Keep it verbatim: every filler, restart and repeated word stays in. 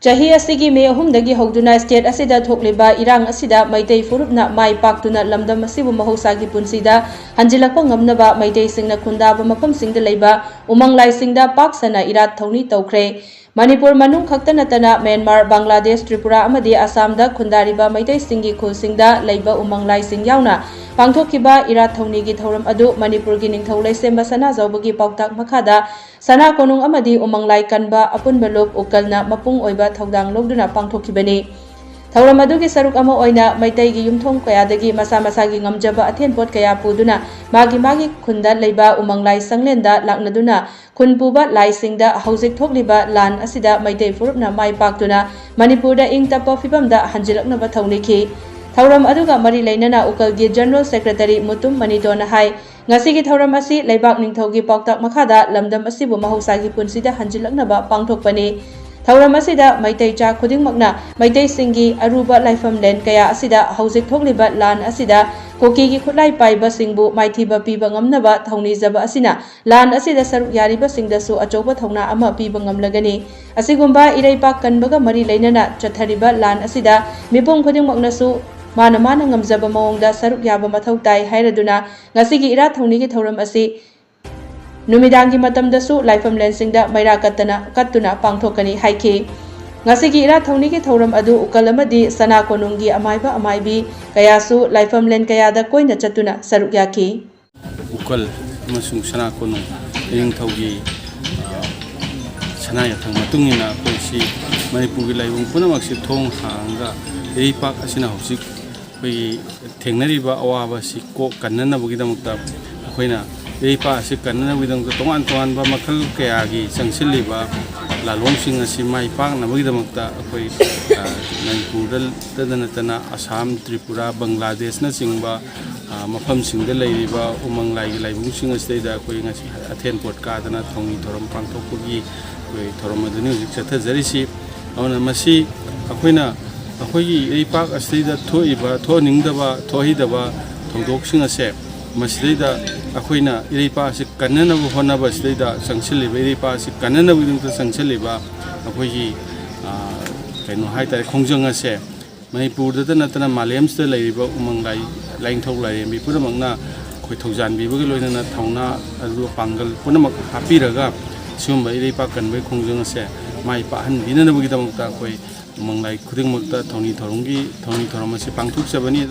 ꯆꯍꯤ ꯑꯁꯤꯒꯤ ꯃꯦ ꯑꯍꯨꯝꯗꯒꯤ ꯍꯧꯗꯨꯅ ꯁ꯭ꯇꯦꯠ ꯑꯁꯤꯗ ꯊꯣꯛꯂꯤꯕ ꯏꯔꯥꯡ ꯑꯁꯤꯗ ꯃꯩꯇꯩ ꯐꯨꯔꯨꯞꯅ ꯃꯥꯏ ꯄꯥꯛꯇꯨꯅ ꯂꯝꯗꯝ ꯑꯁꯤꯕꯨ ꯃꯍꯧꯁꯥꯒꯤ ꯄꯨꯟꯁꯤꯗ ꯍꯟꯖꯤꯜꯂꯛꯄ ꯉꯝꯅꯕ ꯃꯩꯇꯩꯁꯤꯡꯅ ꯈꯨꯟꯗꯥꯕ ꯃꯐꯝꯁꯤꯡꯗ ꯂꯩꯕ ꯎꯃꯪ ꯂꯥꯏꯁꯤꯡꯗ ꯄꯥꯛ ꯁꯟꯅ ꯏꯔꯥꯠ ꯊꯧꯅꯤ ꯇꯧꯈ꯭ꯔꯦ꯫ ꯃꯅꯤꯄꯨꯔ ꯃꯅꯨꯡ ꯈꯛꯇ ꯅꯠꯇꯅ ꯃ꯭ꯌꯥꯟꯃꯥꯔ, ꯕꯪꯒ꯭ꯂꯥꯗꯦꯁ, ꯇ꯭ꯔꯤꯄꯨꯔꯥ ꯑꯃꯗꯤ ꯑꯁꯥꯝꯗ ꯈꯨꯟꯗꯥꯔꯤꯕ ꯃꯩꯇꯩꯁꯤꯡꯒꯤ ꯈꯨꯜꯁꯤꯡꯗ ꯂꯩꯕ ꯎꯃꯪ ꯂꯥꯏꯁꯤꯡ ꯌꯥꯎꯅ ꯄꯥꯡꯊꯣꯛꯈꯤꯕ ꯏꯔꯥꯠ ꯊꯧꯅꯤꯒꯤ ꯊꯧꯔꯝ ꯑꯗꯨ ꯃꯅꯤꯄꯨꯔꯒꯤ ꯅꯤꯡꯊꯧ ꯂꯩꯁꯦꯝꯕ ꯁꯅꯥꯖꯥꯎꯕꯒꯤ ꯄꯥꯎꯇꯥꯛ ꯃꯈꯥꯗ ꯁꯅꯥ ꯀꯣꯅꯨꯡ ꯑꯃꯗꯤ ꯎꯃꯪ ꯂꯥꯏ ꯀꯟꯕ ꯑꯄꯨꯟꯕ ꯂꯨꯞ ꯎꯀꯜꯅ ꯃꯄꯨꯡ ꯑꯣꯏꯕ ꯊꯧꯗꯥꯡ ꯂꯧꯗꯨꯅ ꯄꯥꯡꯊꯣꯛꯈꯤꯕꯅꯤ꯫ ꯊꯧꯔꯝ ꯑꯗꯨꯒꯤ ꯁꯔꯨꯛ ꯑꯃ ꯑꯣꯏꯅ ꯃꯩꯇꯩꯒꯤ ꯌꯨꯝꯊꯣꯡ ꯀꯌꯥꯗꯒꯤ ꯃꯁꯥ ꯃꯁꯥꯒꯤ ꯉꯝꯖꯕ ꯑꯊꯦꯟꯄꯣꯠ ꯀꯌꯥ ꯄꯨꯗꯨꯅ ꯃꯥꯒꯤ ꯃꯥꯒꯤ ꯈꯨꯟꯗ ꯂꯩꯕ ꯎꯃꯪ ꯂꯥꯏ ꯁꯪꯂꯦꯟꯗ ꯂꯥꯛꯅꯗꯨꯅ ꯈꯨꯟ ꯄꯨꯕ ꯂꯥꯏꯁꯤꯡꯗ ꯍꯧꯖꯤꯛ ꯊꯣꯛꯂꯤꯕ ꯂꯥꯟ ꯑꯁꯤꯗ ꯃꯩꯇꯩ ꯐꯨꯔꯨꯞꯅ ꯃꯥꯏ ꯄꯥꯛꯇꯨꯅ ꯃꯅꯤꯄꯨꯔꯗ ꯏꯪ ꯇꯞꯄ ꯐꯤꯕꯝꯗ ꯍꯟꯖꯤꯜꯂꯛꯅꯕ ꯊꯧꯅꯤꯈꯤ꯫ ꯊꯧꯔꯝ ꯑꯗꯨꯒ ꯃꯔꯤ ꯂꯩꯅꯅ ꯎꯀꯜꯒꯤ ꯖꯦꯅꯔꯦꯜ ꯁꯦꯀ꯭ꯔꯦꯇꯔꯤ ꯃꯨꯇꯨꯝ ꯃꯅꯤꯇꯣꯟꯅ ꯍꯥꯏ, ꯉꯁꯤꯒꯤ ꯊꯧꯔꯝ ꯑꯁꯤ ꯂꯩꯕꯥꯛ ꯅꯤꯡꯊꯧꯒꯤ ꯄꯥꯎꯇꯥꯛ ꯃꯈꯥꯗ ꯂꯝꯗꯝ ꯑꯁꯤꯕꯨ ꯃꯍꯧꯁꯥꯒꯤ ꯄꯨꯟꯁꯤꯗ ꯍꯟꯖꯤꯜꯂꯛꯅꯕ ꯄꯥꯡꯊꯣꯛꯄꯅꯤ꯫ ꯊꯧꯔꯝ ꯑꯁꯤꯗ ꯃꯩꯇꯩ ꯆꯥ ꯈꯨꯗꯤꯡꯃꯛꯅ ꯃꯩꯇꯩꯁꯤꯡꯒꯤ ꯑꯔꯨꯕ ꯂꯥꯏꯐꯝꯂꯦꯟ ꯀꯌꯥ ꯑꯁꯤꯗ ꯍꯧꯖꯤꯛ ꯊꯣꯛꯂꯤꯕ ꯂꯥꯟ ꯑꯁꯤꯗ ꯀꯨꯀꯤꯒꯤ ꯈꯨꯠꯂꯥꯏ ꯄꯥꯏꯕꯁꯤꯡꯕꯨ ꯃꯥꯏꯊꯤꯕ ꯄꯤꯕ ꯉꯝꯅꯕ ꯊꯧꯅꯤꯖꯕ ꯑꯁꯤꯅ ꯂꯥꯟ ꯑꯁꯤꯗ ꯁꯔꯨꯛ ꯌꯥꯔꯤꯕꯁꯤꯡꯗꯁꯨ ꯑꯆꯧꯕ ꯊꯧꯅꯥ ꯑꯃ ꯄꯤꯕ ꯉꯝꯂꯒꯅꯤ꯫ ꯑꯁꯤꯒꯨꯝꯕ ꯏꯔꯩꯄꯥꯛ ꯀꯟꯕꯒ ꯃꯔꯤ ꯂꯩꯅꯅ ꯆꯠꯊꯔꯤꯕ ꯂꯥꯟ ꯑꯁꯤꯗ ꯃꯤꯄꯨꯝ ꯈꯨꯗꯤꯡꯃꯛꯅꯁꯨ ꯃꯥꯅ ꯃꯥꯅ ꯉꯝꯖꯕ ꯃꯑꯣꯡꯗ ꯁꯔꯨꯛ ꯌꯥꯕ ꯃꯊꯧ ꯇꯥꯏ ꯍꯥꯏꯔꯗꯨꯅ ꯉꯁꯤꯒꯤ ꯏꯔꯥꯠ ꯊꯧꯅꯤꯒꯤ ꯊꯧꯔꯝ ꯑꯁꯤ ꯅꯨꯃꯤꯗꯥꯡꯒꯤ ꯃꯇꯝꯗꯁꯨ ꯂꯥꯏꯐꯝꯂꯦꯟꯁꯤꯡꯗ ꯃꯩꯔꯥ ꯀꯠꯇꯅ, ꯀꯠꯇꯨꯅ ꯄꯥꯡꯊꯣꯛꯀꯅꯤ ꯍꯥꯏꯈꯤ꯫ ꯉꯁꯤꯒꯤ ꯏꯔꯥꯠ ꯊꯧꯅꯤꯒꯤ ꯊꯧꯔꯝ ꯑꯗꯨ ꯎꯀꯜ ꯑꯃꯗꯤ ꯁꯅꯥ ꯀꯣꯅꯨꯡꯒꯤ ꯑꯃꯥꯏꯕ ꯑꯃꯥꯏꯕꯤ ꯀꯌꯥꯁꯨ ꯂꯥꯏꯐꯝꯂꯦꯟ ꯀꯌꯥꯗ ꯀꯣꯏꯅ ꯆꯠꯇꯨꯅ ꯁꯔꯨꯛ ꯌꯥꯈꯤ꯫ ꯎꯀꯜ ꯑꯃꯁꯨꯡ ꯁꯅꯥ ꯀꯣꯅꯨꯡ ꯏꯅꯤꯡꯊꯧꯒꯤ, ꯑ, ꯁꯅꯥ ꯌꯥꯊꯪ ꯃꯇꯨꯡ ꯏꯟꯅ ꯑꯩꯈꯣꯏ ꯁꯤ ꯃꯅꯤꯄꯨꯔꯒꯤ ꯂꯥꯏꯕꯨꯡ ꯄꯨꯝꯅꯃꯛꯁꯤ ꯊꯣꯡ ꯍꯥꯡꯉꯒ ꯏꯔꯩꯄꯥꯛ ꯑꯁꯤꯅ ꯍꯧꯖꯤꯛ ꯑꯩꯈꯣꯏꯒꯤ ꯊꯦꯡꯅꯔꯤꯕ ꯑꯋꯥꯕꯁꯤ ꯀꯣꯛ ꯀꯟꯅꯅꯕꯒꯤꯗꯃꯛꯇ ꯑꯩꯈꯣꯏꯅ ꯏꯔꯩꯄꯥꯛ ꯑꯁꯤ ꯀꯟꯅꯅꯕꯒꯤꯗꯃꯛꯇ ꯇꯣꯉꯥꯟ ꯇꯣꯉꯥꯟꯕ ꯃꯈꯜ ꯀꯌꯥꯒꯤ ꯆꯪꯁꯤꯜꯂꯤꯕ ꯂꯥꯂꯣꯡꯁꯤꯡ ꯑꯁꯤ ꯃꯥꯏ ꯄꯥꯛꯅꯕꯒꯤꯗꯃꯛꯇ ꯑꯩꯈꯣꯏ, ꯑ, ꯃꯅꯤꯄꯨꯔꯗꯇꯗ ꯅꯠꯇꯅ ꯑꯁꯥꯝ, ꯇ꯭ꯔꯤꯄꯨꯔꯥ, ꯕꯪꯒ꯭ꯂꯥꯗꯦꯁꯅꯆꯤꯡꯕ, ꯑ, ꯃꯐꯝꯁꯤꯡꯗ ꯂꯩꯔꯤꯕ ꯎꯃꯪ ꯂꯥꯏꯒꯤ ꯂꯥꯏꯕꯨꯡꯁꯤꯡ ꯑꯁꯤꯗꯩꯗ ꯑꯩꯈꯣꯏ ꯉꯁꯤ ꯑꯊꯦꯟ ꯄꯣꯠ ꯀꯥꯗꯅ ꯊꯧꯅꯤ ꯊꯧꯔꯝ ꯄꯥꯡꯊꯣꯛꯄꯒꯤ ꯑꯩꯈꯣꯏ ꯊꯧꯔꯝ ꯑꯗꯨꯅꯤ ꯍꯧꯖꯤꯛ ꯆꯠꯊꯖꯔꯤꯁꯤ꯫ ꯑꯗꯨꯅ ꯃꯁꯤ ꯑꯩꯈꯣꯏꯅ ꯑꯩꯈꯣꯏꯒꯤ ꯏꯔꯩꯄꯥꯛ ꯑꯁꯤꯗꯩꯗ ꯊꯣꯛꯏꯕ, ꯊꯣꯛꯍꯟꯅꯤꯡꯗꯕ, ꯊꯣꯛꯍꯩꯗꯕ ꯊꯧꯗꯣꯛꯁꯤꯡ ꯑꯁꯦ, ꯃꯁꯤꯗꯩꯗ ꯑꯩꯈꯣꯏꯅ ꯏꯔꯩꯄꯥꯛ ꯑꯁꯤ ꯀꯟꯅꯅꯕ ꯍꯣꯠꯅꯕ ꯑꯁꯤꯗꯩꯗ ꯆꯪꯁꯤꯜꯂꯤꯕ, ꯏꯔꯩꯄꯥꯛ ꯑꯁꯤ ꯀꯟꯅꯅꯕꯒꯤꯗꯃꯛꯇ ꯆꯪꯁꯤꯜꯂꯤꯕ ꯑꯩꯈꯣꯏꯒꯤ, ꯑ, ꯀꯩꯅꯣ ꯍꯥꯏꯇꯥꯔꯦ, ꯈꯣꯡꯖꯪ ꯑꯁꯦ ꯃꯅꯤꯄꯨꯔꯗꯇ ꯅꯠꯇꯅ ꯃꯥꯂꯦꯝꯁꯤꯗ ꯂꯩꯔꯤꯕ ꯎꯃꯪ ꯂꯥꯏ, ꯂꯥꯏꯅꯤꯡꯊꯧ ꯂꯥꯏꯔꯦꯝꯕꯤ ꯄꯨꯝꯅꯃꯛꯅ ꯑꯩꯈꯣꯏ ꯊꯧꯖꯥꯟꯕꯤꯕꯒ ꯂꯣꯏꯅꯅ ꯊꯧꯅꯥ ꯑꯗꯨꯒ ꯄꯥꯡꯒꯜ ꯄꯨꯝꯅꯃꯛ ꯍꯥꯞꯄꯤꯔꯒ ꯁꯤꯒꯨꯝꯕ ꯏꯔꯩꯄꯥꯛ ꯀꯟꯕꯒꯤ ꯈꯣꯡꯖꯪ ꯑꯁꯦ ꯃꯥꯏ ꯄꯥꯛꯍꯟꯕꯤꯅꯅꯕꯒꯤꯗꯃꯛꯇ ꯑꯩꯈꯣꯏ ꯎꯃꯪ ꯂꯥꯏ ꯈꯨꯗꯤꯡꯃꯛꯇ ꯊꯧꯅꯤ ꯊꯧꯔꯝꯒꯤ, ꯊꯧꯅꯤ ꯊꯧꯔꯝ ꯑꯁꯤ ꯄꯥꯡꯊꯣꯛꯆꯕꯅꯤ꯫